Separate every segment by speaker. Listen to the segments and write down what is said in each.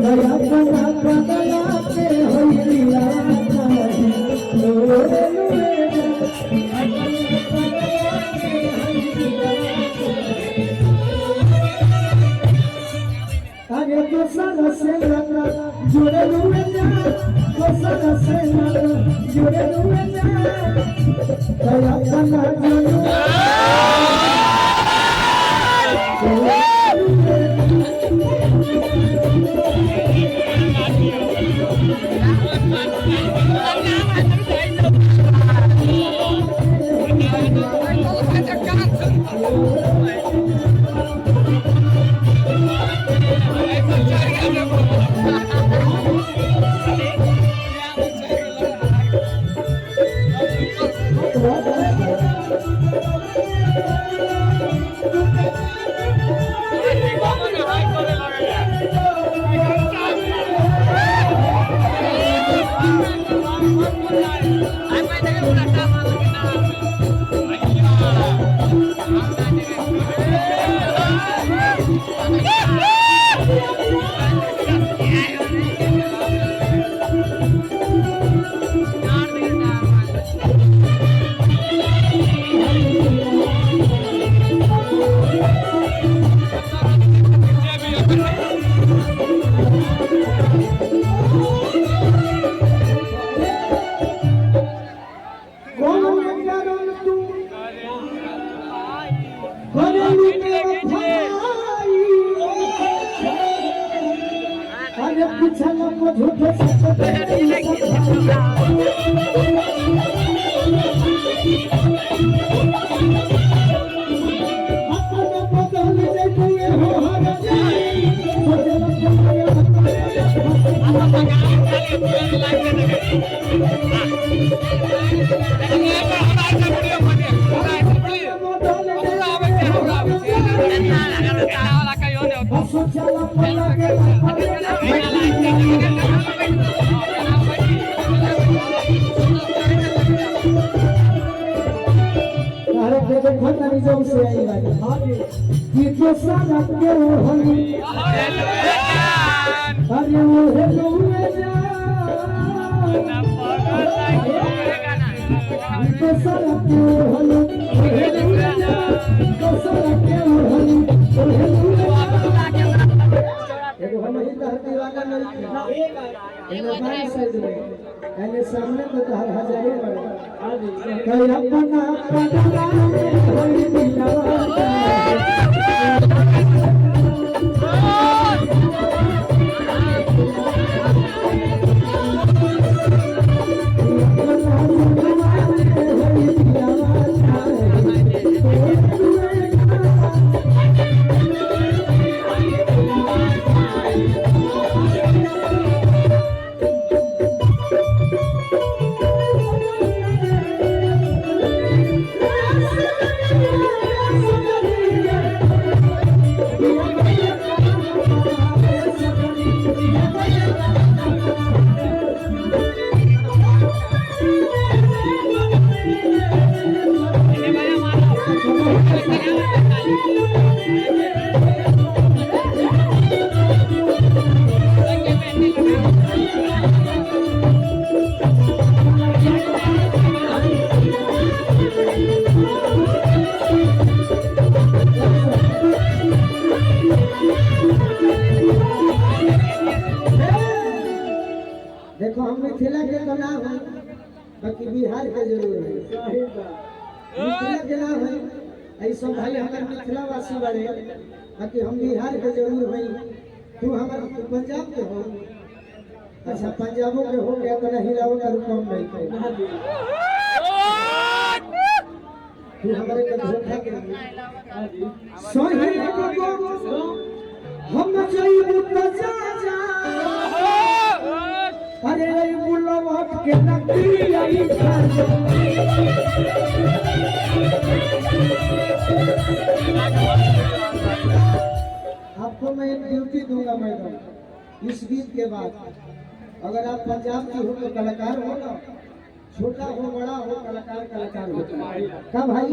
Speaker 1: दया बना बदला के होई दिला तोरे लुए अरे दोसर से लगा जुड़े लुए जा दोसर से लगा जुड़े लुए जा दया बना जुड़े कौन कारण तू घरेलू में भाई अरे पूछल को झूठे से अपना बदल जइबे हो हर जाई सोचल सोचल पलगे अरे देखो तनी जब से आई बानी कि तो सारा के होली अरे वो हे लुए जा तो सारा के होली हे लुए जा तो सारा के होली हे लुए जा एगो हम ही तहर दीवाना नहीं एने बाई साइड में एने सामने तो तहर हजारों बड़े कहीं अपना पगला में होली दिलवा देखो हम मिथिला के तो ना है बाकी बिहार के जरूर है। मिथिला के ना है ऐसा भाई हमारे मिथिला वासी बड़े, बाकी हम बिहार के जरूर है। तू हमारे पंजाब के हो, अच्छा पंजाबों के हो गया तो नहीं लाओ का कम नहीं थे। तू हमारे के धोखा के सही हम जइबू त जा जा, अरे बुलवा के नकली आई खा। आपको मैं एक ड्यूटी दूंगा मैडम, इस गीत के बाद अगर आप पंजाब की हो तो कलाकार हो ना, छोटा हो बड़ा हो, कलाकार कलाकार होता है। का भाई,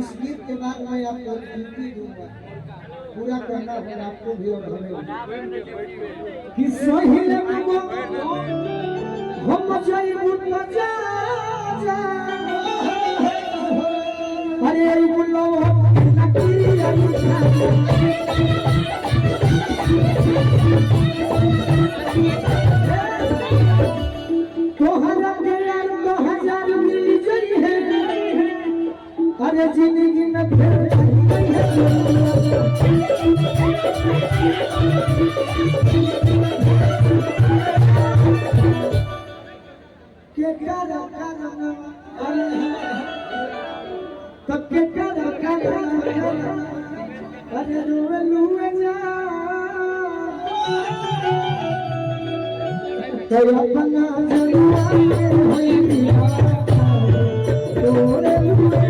Speaker 1: इस गीत के बाद मैं आपको ड्यूटी दूंगा, पूरा करना होगा आपको भी और हमें भी। कि सही लगो हम जाइबू त जा जा, अरे आई बुलो नकली आई। तोहरा के यार 2000 मिल जई है, अरे जिंदगी में फिर नहीं है। के करा करा, अरे तब के करा करा, अरे रुए लुए जा तो अपना जलवा के होई तोरे लुए।